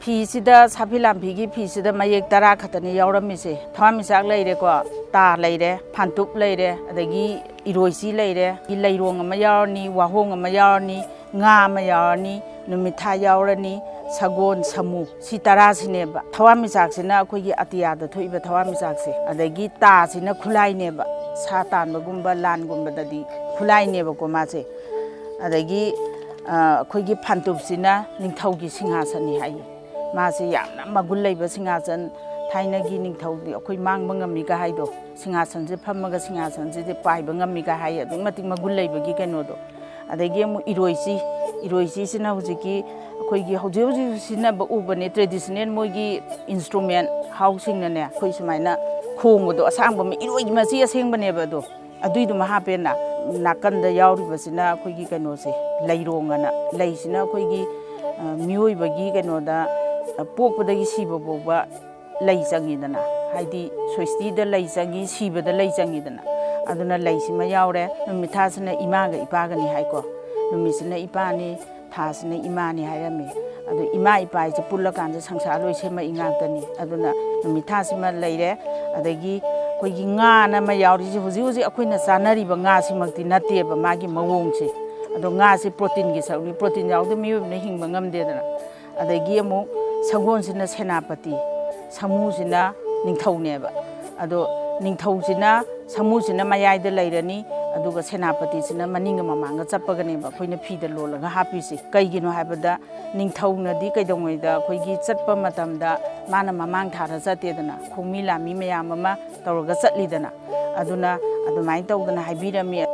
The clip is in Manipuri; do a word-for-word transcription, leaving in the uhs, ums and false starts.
ꯐꯤꯁꯤꯗ, ꯁꯥꯐꯤ ꯂꯥꯟꯐꯤꯒꯤ ꯐꯤꯁꯤꯗ ꯃꯌꯦꯛ ꯇꯔꯥ ꯈꯛꯇꯅꯤ ꯌꯥꯎꯔꯝꯃꯤꯁꯦ꯫ ꯊꯋꯥꯟꯃꯤꯆꯥꯛ ꯂꯩꯔꯦꯀꯣ, ꯇꯥ ꯂꯩꯔꯦ, ꯐꯥꯟꯇꯨꯞ ꯂꯩꯔꯦ, ꯑꯗꯒꯤ ꯏꯔꯣꯏꯆꯤ ꯂꯩꯔꯦ, ꯂꯩꯔꯣꯡ ꯑꯃ ꯌꯥꯎꯔꯅꯤ, ꯋꯥꯍꯣꯡ ꯑꯃ ꯌꯥꯎꯔꯅꯤ, ꯉꯥ ꯑꯃ ꯌꯥꯎꯔꯅꯤ, ꯅꯨꯃꯤꯠ ꯊꯥ ꯌꯥꯎꯔꯅꯤ, ꯁꯒꯣꯜ, ꯁꯥꯃꯨ, ꯁꯤ ꯇꯔꯥꯁꯤꯅꯦꯕ꯫ ꯊꯋꯥꯟꯃꯤꯆꯥꯛꯁꯤꯅ ꯑꯩꯈꯣꯏꯒꯤ ꯑꯇꯤꯌꯥꯗ ꯊꯣꯛꯏꯕ ꯊꯋꯥꯟꯃꯤꯆꯥꯛꯁꯦ, ꯑꯗꯒꯤ ꯇꯥꯁꯤꯅ ꯈꯨꯠꯂꯥꯏꯅꯦꯕ, ꯁꯥ ꯇꯥꯟꯕꯒꯨꯝꯕ ꯂꯥꯟꯒꯨꯝꯕꯗꯗꯤ ꯈꯨꯠꯂꯥꯏꯅꯦꯕꯀꯣ ꯃꯥꯁꯦ꯫ ꯑꯗꯒꯤ ꯑ, ꯑꯩꯈꯣꯏꯒꯤ ꯐꯥꯟꯇꯨꯞꯁꯤꯅ ꯅꯤꯡꯊꯧꯒꯤ ꯁꯤꯡꯍꯥꯁꯟꯅꯤ ꯍꯥꯏꯌꯦ꯫ ꯃꯥꯁꯤ ꯌꯥꯝꯅ ꯃꯒꯨꯟ ꯂꯩꯕ ꯁꯤꯡꯍꯥꯁꯟ, ꯊꯥꯏꯅꯒꯤ ꯅꯤꯡꯊꯧꯗꯤ ꯑꯩꯈꯣꯏ ꯃꯥꯡꯕ ꯉꯝꯃꯤꯒ ꯍꯥꯏꯗꯣ, ꯁꯤꯡꯍꯥꯁꯟꯁꯦ ꯐꯝꯃꯒ ꯁꯤꯡꯍꯥꯁꯟꯁꯤꯗꯤ ꯄꯥꯏꯕ ꯉꯝꯃꯤꯒ ꯍꯥꯏꯌꯦ, ꯑꯗꯨꯛꯀꯤ ꯃꯇꯤꯛ ꯃꯒꯨꯟ ꯂꯩꯕꯒꯤ ꯀꯩꯅꯣꯗꯣ꯫ ꯑꯗꯒꯤ ꯑꯃꯨꯛ ꯏꯔꯣꯏꯆꯤ, ꯏꯔꯣꯏꯆꯤꯁꯤꯅ ꯍꯧꯖꯤꯛꯀꯤ ꯑꯩꯈꯣꯏꯒꯤ ꯍꯧꯖꯤꯛ ꯍꯧꯖꯤꯛ ꯁꯤꯖꯤꯟꯅꯕ ꯎꯕꯅꯦ, ꯇ꯭ꯔꯦꯗꯤꯁꯅꯦꯜ ꯃꯣꯏꯒꯤ ꯏꯟꯁꯇ꯭ꯔꯨꯃꯦꯟ ꯍꯥꯎꯁꯤꯡꯅꯅꯦ, ꯑꯩꯈꯣꯏ ꯁꯨꯃꯥꯏꯅ ꯈꯣꯡꯕꯗꯣ, ꯑꯁꯥꯡꯕ ꯑꯃ, ꯏꯔꯣꯏꯒꯤ ꯃꯆꯤ ꯑꯁꯦꯡꯕꯅꯦꯕ ꯑꯗꯣ, ꯑꯗꯨꯏꯗꯨꯃ ꯍꯥꯞꯄꯦꯅ꯫ ꯅꯥꯀꯟꯗ ꯌꯥꯎꯔꯤꯕꯁꯤꯅ ꯑꯩꯈꯣꯏꯒꯤ ꯀꯩꯅꯣꯁꯦ, ꯂꯩꯔꯣꯡ ꯑꯅ, ꯂꯩꯁꯤꯅ ꯑꯩꯈꯣꯏꯒꯤ, ꯑ, ꯃꯤꯑꯣꯏꯕꯒꯤ ꯀꯩꯅꯣꯗ, ꯑ, ꯄꯣꯛꯄꯗꯒꯤ ꯁꯤꯕ ꯐꯥꯎꯕ ꯂꯩ ꯆꯪꯉꯤꯗꯅ, ꯍꯥꯏꯗꯤ ꯁꯣꯏꯁꯇꯤꯗ ꯂꯩ ꯆꯪꯉꯤ, ꯁꯤꯕꯗ ꯂꯩ ꯆꯪꯉꯤꯗꯅ꯫ ꯑꯗꯨꯅ ꯂꯩꯁꯤꯃ ꯌꯥꯎꯔꯦ꯫ ꯅꯨꯃꯤꯠ ꯊꯥꯁꯤꯅ ꯏꯃꯥꯒ ꯏꯄꯥꯒꯅꯤ ꯍꯥꯏꯀꯣ꯫ ꯅꯨꯃꯤꯠꯁꯤꯅ ꯏꯄꯥꯅꯤ, ꯊꯥꯁꯤꯅ ꯏꯃꯥꯅꯤ ꯍꯥꯏꯔꯝꯃꯤ꯫ ꯑꯗꯨ ꯏꯃꯥ ꯏꯄꯥ ꯍꯥꯏꯁꯦ ꯄꯨꯜꯂꯀꯥꯟꯗ ꯁꯪꯁꯥꯔ ꯂꯣꯏ ꯁꯦꯝꯃꯛꯏ ꯉꯥꯛꯇꯅꯤ꯫ ꯑꯗꯨꯅ ꯅꯨꯃꯤꯠ ꯊꯥꯁꯤꯃ ꯂꯩꯔꯦ꯫ ꯑꯗꯒꯤ ꯑꯩꯈꯣꯏꯒꯤ ꯉꯥꯅ ꯑꯃ ꯌꯥꯎꯔꯤꯁꯦ, ꯍꯧꯖꯤꯛ ꯍꯧꯖꯤꯛ ꯑꯩꯈꯣꯏꯅ ꯆꯥꯅꯔꯤꯕ ꯉꯥꯁꯤꯃꯛꯇꯤ ꯅꯠꯇꯦꯕ ꯃꯥꯒꯤ ꯃꯑꯣꯡꯁꯦ꯫ ꯑꯗꯣ ꯉꯥꯁꯦ ꯄ꯭ꯔꯣꯇꯤꯟꯒꯤ ꯁꯔꯨꯛꯅꯤ, ꯄ꯭ꯔꯣꯇꯤꯟ ꯌꯥꯎꯗꯅ ꯃꯤꯑꯣꯏꯕꯅ ꯍꯤꯡꯕ ꯉꯝꯗꯦꯗꯅ꯫ ꯑꯗꯒꯤ ꯑꯃꯨꯛ ꯁꯒꯣꯜꯁꯤꯅ ꯁꯦꯅꯥꯄꯇꯤ, ꯁꯥꯃꯨꯁꯤꯅ ꯅꯤꯡꯊꯧꯅꯦꯕ꯫ ꯑꯗꯣ ꯅꯤꯡꯊꯧꯁꯤꯅ, ꯁꯥꯃꯨꯁꯤꯅ ꯃꯌꯥꯏꯗ ꯂꯩꯔꯅꯤ, ꯑꯗꯨꯒ ꯁꯦꯅꯥꯄꯇꯤꯁꯤꯅ ꯃꯅꯤꯡꯒ ꯃꯃꯥꯡꯒ ꯆꯠꯄꯒꯅꯦꯕ ꯑꯩꯈꯣꯏꯅ ꯐꯤꯗ ꯂꯣꯜꯂꯒ ꯍꯥꯞꯄꯤꯁꯦ꯫ ꯀꯩꯒꯤꯅꯣ ꯍꯥꯏꯕꯗ ꯅꯤꯡꯊꯧꯅꯗꯤ ꯀꯩꯗꯧꯉꯩꯗ ꯑꯩꯈꯣꯏꯒꯤ ꯆꯠꯄ ꯃꯇꯝꯗ ꯃꯥꯅ ꯃꯃꯥꯡ ꯊꯥꯔ ꯆꯠꯇꯦꯗꯅ, ꯈꯣꯡꯃꯤ ꯂꯥꯟꯃꯤ ꯃꯌꯥꯝ ꯑꯃ ꯇꯧꯔꯒ ꯆꯠꯂꯤꯗꯅ꯫ ꯑꯗꯨꯅ ꯑꯗꯨꯃꯥꯏꯅ ꯇꯧꯗꯅ ꯍꯥꯏꯕꯤꯔꯝꯃꯤ꯫